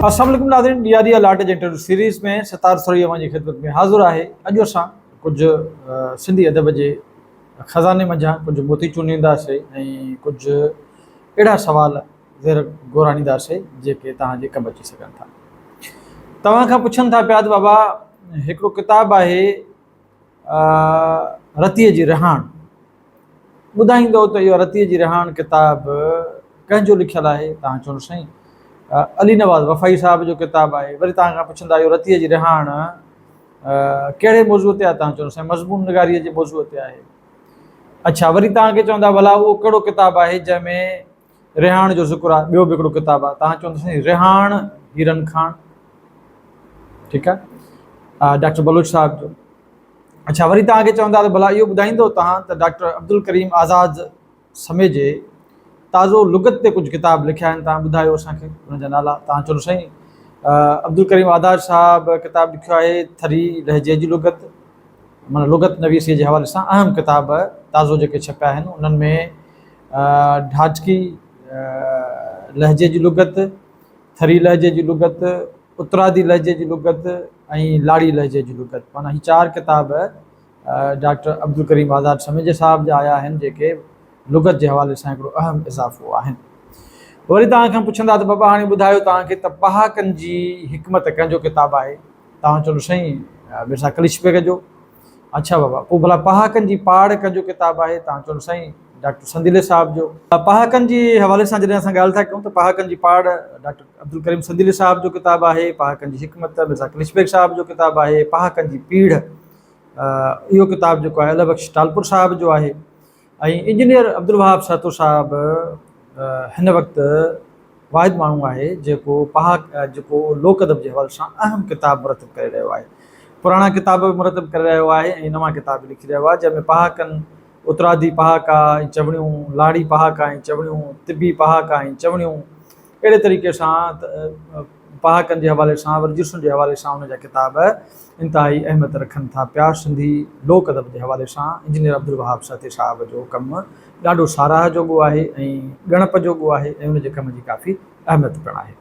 السلام عليڪم ناظرين ڊي آر اي لاٽ جي انٽرويو سيريز ۾ ستار سوري اوهان جي خدمت ۾ حاضر آهي. اڄ اسان ڪجهه سنڌي ادب جي خزاني منجهان ڪجهه موتي چونڊينداسين ۽ ڪجهه اهڙا سوال زير غور آڻينداسين جيڪي توهان جي ڪم اچي سگهن ٿا. توهان کان پڇن ٿا پيا ته بابا هڪڙو ڪتاب آهي رتيء جي رهاڻ، ٻڌائيندو ته اهو رتيء جي رهاڻ ڪتاب ڪنهن جو لکيل آهي؟ توهان چوندو سائين علي نواز وفائي صاحب جو ڪتاب آهي. وري توهان کان پڇندا اهو رتيء جي رهاڻ ڪهڙي موضوع تي آهي؟ توهان چوندو سائين مضمون نگاريء جي موضوع تي آهي. اڇا وري توهان کي چوندا ڀلا اهو ڪهڙو ڪتاب آهي جنهن ۾ رهاڻ جو ذڪر آهي؟ ٻيو به هڪڙو ڪتاب آهي. توهان چوندو سائين رهاڻ هيرن کاڻ، ٺيڪ آهي، ڊاڪٽر بلوچ صاحب جو. اڇا وري توهان کي چوندا ته ڀلا اهو ٻڌائيندو توهان ته ڊاڪٽر عبدالڪريم آزاد سميجي تازو لغت تي ڪجهه ڪتاب لکيا آهن، توهان ٻڌايو اسان کي انهن جا نالا. توهان چوندو سائين عبدالڪريم آزاد صاحب ڪتاب لکيو آهي ٿري لهجي جي لغت، معنيٰ لغت نويسيء جي حوالي سان اهم ڪتاب تازو جيڪي ڇپيا آهن انهن ۾ ڍاٽڪي لهجي جي لغت، ٿري لهجي جي لغت، اترادي لهجي جي لغت ۽ لاڙي لهجي جي لغت، معنيٰ هي چار ڪتاب ڊاڪٽر عبدالڪريم آزاد سميجي صاحب جا آيا آهن جيڪي لغت جي حوالي سان هڪڙو اهم اضافو آهن. وري توهان کان پڇندا ته بابا هاڻي ٻڌايو توهان کي ته پهاڪن جي حڪمت ڪنهن جو ڪتاب آهي؟ توهان چوندو سائين مرزا قليچ بيگ جو. اڇا بابا پوء ڀلا پهاڪن جي پاڙ ڪنهن جو ڪتاب آهي؟ توهان چوندو سائين ڊاڪٽر سنديلي صاحب جو. پهاڪن جي حوالي سان جڏهن اسان ڳالهه ٿا ڪيون ته پهاڪن جي پاڙ ڊاڪٽر عبدالڪريم سنديلي صاحب جو ڪتاب آهي، پهاڪن جي حڪمت مرزا قليچ بيگ صاحب جو ڪتاب آهي، پهاڪن جي پيڙهه اهو ڪتاب جيڪو آهي الهه بخش ٽالپر صاحب جو آهي ۽ انجنيئر عبدالوهاب سهتو صاحب هن وقت واحد ماڻهو آهي جيڪو پهاڪ جيڪو لوڪ ادب جي حوالي سان اهم ڪتاب مرتب ڪري رهيو آهي. پراڻا ڪتاب به مرتب ڪري رهيو آهي ۽ نوان ڪتاب به لکي رهيو آهي جنهن ۾ پهاڪن، اترادي پهاڪا ۽ چوڻيون، لاڙي پهاڪا ۽ چوڻيون، طبي پهاڪا ۽ چوڻيون اهڙي طريقي سان پهاڪن جي حوالي سان ورجيسن جي حوالي سان ان جا ڪتاب انتهائي اهميت رکن ٿا پيا. سنڌي لوڪ ادب جي حوالي سان انجنيئر عبدالوهاب سهتي صاحب جو ڪم ڏاڍو ساراهه جوڳو آهي ۽ ڳڻپ جوڳو آهي ۽ ان جي ڪم جي ڪافي اهميت پڻ آهي.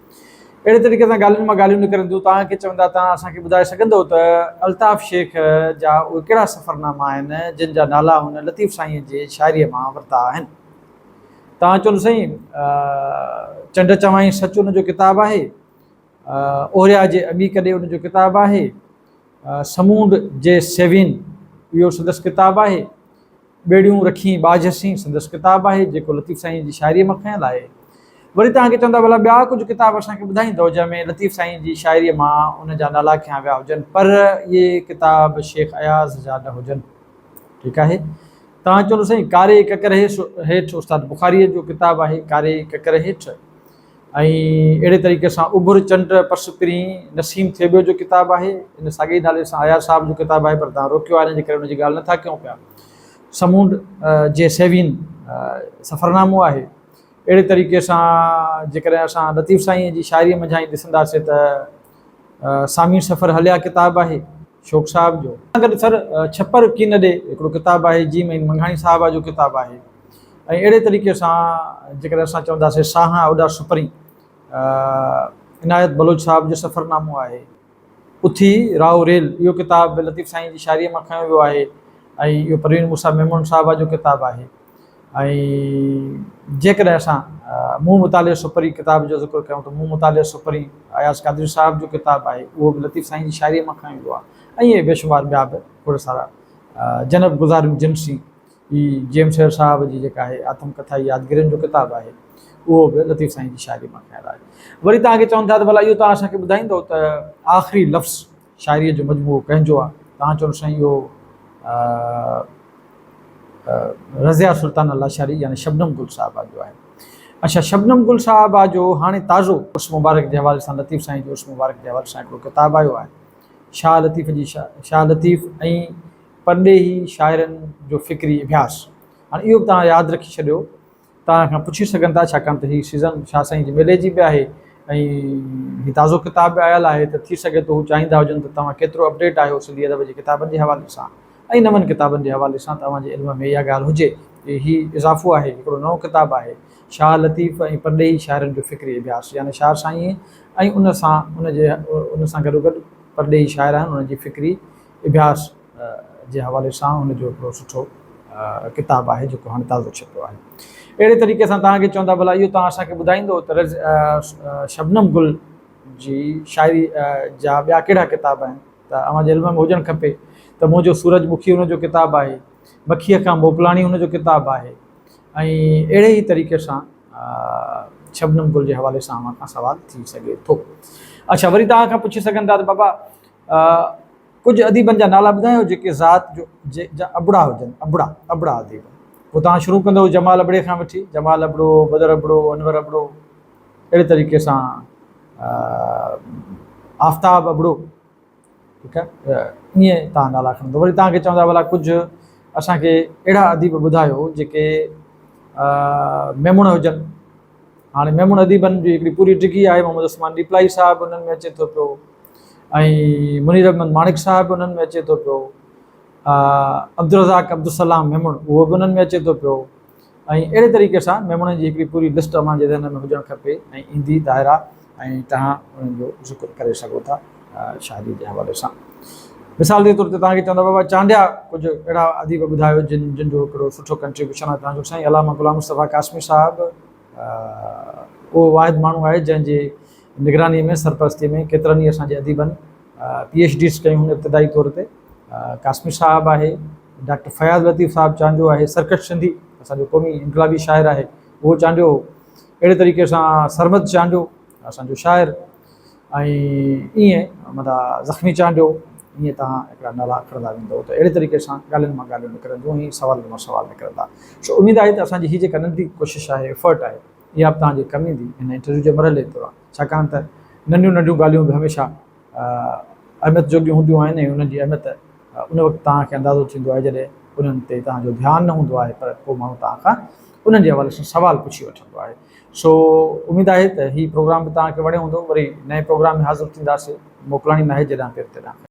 اهڙي طريقي سان ڳالهين مان ڳالهيون نڪرنديون. توهان کي چوندا توهان اسان کي ٻڌائي سگهندؤ ته الطاف شيخ جا اهي ڪهڙا سفرناما آهن جن جا نالا هن لطيف سائينء جي شاعريء مان ورتا آهن؟ توهان چوندو سائين چنڊ چوائين سچ ان جو ڪتاب آهي، اوريا جي اٻي ڪڏي ان جو ڪتاب آهي، سمونڊ جي سيوين اهو سندس ڪتاب آهي، ٻيڙيون رکين ٻاجهه سين سندس ڪتاب آهي جيڪو لطيف سائين جي شاعريء مان کنيل آهي. وري توهان کي چوندا ڀلا ٻيا ڪجهه ڪتاب اسان کي ٻڌائيندؤ جنهن ۾ لطيف سائين جي شاعريء مان ان جا نالا کنيا ويا هجن پر اهي ڪتاب شيخ اياز جا نه هجن. ٺيڪ آهي. توهان چوندو سائين ڪاري ڪڪر هيٺ استاد بخاريء جو ڪتاب آهي ڪاري ڪڪر هيٺ. ۽ اهڙي طريقي سان اڀر چنڊ پس پرين نسيم ٿيٻو جو ڪتاب آهي. ان ساڳئي نالي سان اياز صاحب جو ڪتاب آهي پر توهان روڪيو آهي ان جي ڪري ان جي ڳالهه نٿا ڪيون پيا. سمونڊ جي سيوين سفرنامو آهي. اهڙي طريقي سان جيڪڏهن اسان لطيف سائينء جي شاعريء منجهان ئي ڏسنداسين ته سامي سفر هليا ڪتاب آهي شوق صاحب جو. ان سان گڏ سر ڇپر ڪين ڏي هڪڙو ڪتاب آهي جيم ۽ منگهاڻي صاحب جو ڪتاب آهي. ۽ اهڙي طريقي سان جيڪڏهن اسان چونداسين ساهان اوڏا سپرين عنايت بلوچ صاحب جو سفرنامو آهي. اٿي راهو ريل اهو ڪتاب به لطيف سائين جي شاعريء مان کنيو ويو آهي ۽ اهو پروين موسيٰ ميمڻ صاحب جو ڪتاب آهي ۽ جيڪڏهن اسان مون مطالعي سپرين ڪتاب جو ذڪر ڪيون ته مون مطالعي سپرين اياز قادري صاحب جو ڪتاب آهي اهو به لطيف سائين جي شاعريء مان کنيو ويو آهي ۽ ائين بيشمار ٻيا به کوڙ سارا جنب گذاريون جن سين هي جي ايم سيد صاحب جي جيڪا آهي آتم ڪٿا يادگيرين جو ڪتاب آهي اهو به لطيف سائين جي شاعري مان کنيل آهي. وري توهان کي چون ٿا ته ڀلا اهو توهان اسان کي ٻڌائيندو ته آخري لفظ شاعريء جو مجموعو ڪنهن جو آهي؟ توهان چوندو سائين اهو رضيه سلطانه لاشاري يعني شبنم گل صاحبه جو آهي. اڇا شبنم گل صاحبه جو هاڻي تازو عرس مبارڪ جي حوالي سان لطيف سائين جي عرس مبارڪ جي حوالي سان هڪڙو ڪتاب آيو آهي شاهه لطيف جي شاهه لطيف ۽ پرڏيهي شاعرن جو فڪري اڀياس. هاڻي اهو به توهان ياد رکي ڇڏيو، توهان کان پڇي سگهن ٿا، ڇاڪاڻ ته هي سيزن شاهه سائين جي ميلي جي به آهي ۽ هي تازو ڪتاب به آيل آهي ته ٿي سگهي ٿو هو چاهيندا هجن ته توهان ڪيترو اپڊيٽ آهيو سنڌي ادب جي ڪتابن جي حوالي سان ۽ نون ڪتابن جي حوالي سان ته اوهان جي علم ۾ اها ڳالهه هجي هي اضافو آهي، هڪڙو نئون ڪتاب آهي، شاهه لطيف ۽ پرڏيهي شاعرن جو فڪري اڀياس يعني شاهه سائينء ۽ ان سان ان جي ان سان گڏوگڏ پرڏيهي شاعر آهن انهن جي فڪري اڀياس جي حوالي سان ان جو هڪڙو سٺو ڪتاب آهي جيڪو هاڻي تازو ڇپيو آهي. اهڙي طريقي سان توهان کي چوندا ڀلا اهو توهان اسان کي ٻڌائيندو ته شبنم گل جي شاعري جا ٻيا ڪهڙا ڪتاب آهن ته اوهان جي علم ۾ هجڻ کپي ته منهنجو سورج مکي ان جو ڪتاب آهي، مکيء کان موڪلاڻي ان جو ڪتاب آهي ۽ اهڙي ئي طريقي سان شبنم گل جي حوالي سان اوهان کان سوال ٿي سگهي ٿو. اڇا وري توهان کان پڇي سگهن ٿا ته بابا ڪجهه اديبن جا نالا ٻڌايو جيڪي ذات جو جا ابڙا هجن، ابڙا، ابڙا اديب. پوء توهان شروع ڪندؤ جمال ابڙي کان وٺي، جمال ابڙو، بدر ابڙو، انور ابڙو، اهڙي طريقي سان آفتاب ابڙو، ٺيڪ آهي، ائين توهان نالا کڻندؤ. وري توهان کي چوندا ڀلا ڪجهه اسان کي اهڙا اديب ٻڌايو جيڪي ميمڻ هجن. هاڻي ميمڻ اديبن جي هڪڙي پوري ڊگهي آهي، محمد عثمان ڏيپلائي صاحب انهن ۾ اچي ٿو پيو. ۽ منير احمد ماڻڪ صاحب به انهن ۾ اچي ٿو پيو، عبدالرزاق عبدالسلام ميمڻ اهو به انهن ۾ اچي ٿو پيو ۽ اهڙي طريقي سان ميمڻن جي هڪڙي پوري لسٽ اوهان جي ذهن ۾ هجڻ کپي ۽ ايندي ظاهر آهي ۽ توهان انهن جو ذڪر ڪري سگهو ٿا شاعري جي حوالي سان. مثال جي طور تي توهان کي چوندا بابا چانڊيا ڪجهه اهڙا اديب ٻڌايو جن جن جو هڪڙو سٺو ڪنٽريبيوشن آهي توهان جو سائين علامه غلام مصطفيٰ قاسمي صاحب اهو واحد ماڻهو آهي جنهن جي نگرانيء ۾ سرپرستيء ۾ ڪيترن ئي اسان جي اديبن پي ايڇ ڊيز ڪيون هن ابتدائي طور تي قاسمي صاحب آهي، ڊاڪٽر فياض لطيف صاحب چانڊيو آهي، سرڪش سنڌي اسان جو قومي انقلابي شاعر آهي اهو چانڊيو هو، اهڙي طريقي سان سرمد چانڊيو اسان جو شاعر ۽ ائين مطلب زخمي چانڊيو ائين توهان هڪڙا نالا کڻندا ويندؤ ته اهڙي طريقي سان ڳالهين مان ڳالهيون نڪرنديون ۽ سوالن مان سوال نڪرندا سو اميد آهي ته اسان جي هي جيڪا ننڍڙي ڪوشش آهي ايفرٽ آهي اها به توهان جي ڪم ايندي هن انٽرويو جي مرحلي دوران ڇاڪاڻ ته ننڍيون ننڍيون ڳالهيون به هميشه اهميت جوڳيون هونديون آهن ۽ انهن جي اهميت ان وقت توهان کي اندازو ٿيندو آهي جڏهن انهن تي توهان جو ڌيان نه هوندو آهي پر ڪو ماڻهو توهان کان انهن جي حوالي سان سوال پڇي وٺندو آهي سو اميد آهي ته هي پروگرام به توهان کي وڻيو هوندو وري نئين پروگرام ۾ حاضر ٿينداسين موڪلاڻي ناهي جيڏانهن پير تيڏانهن خير.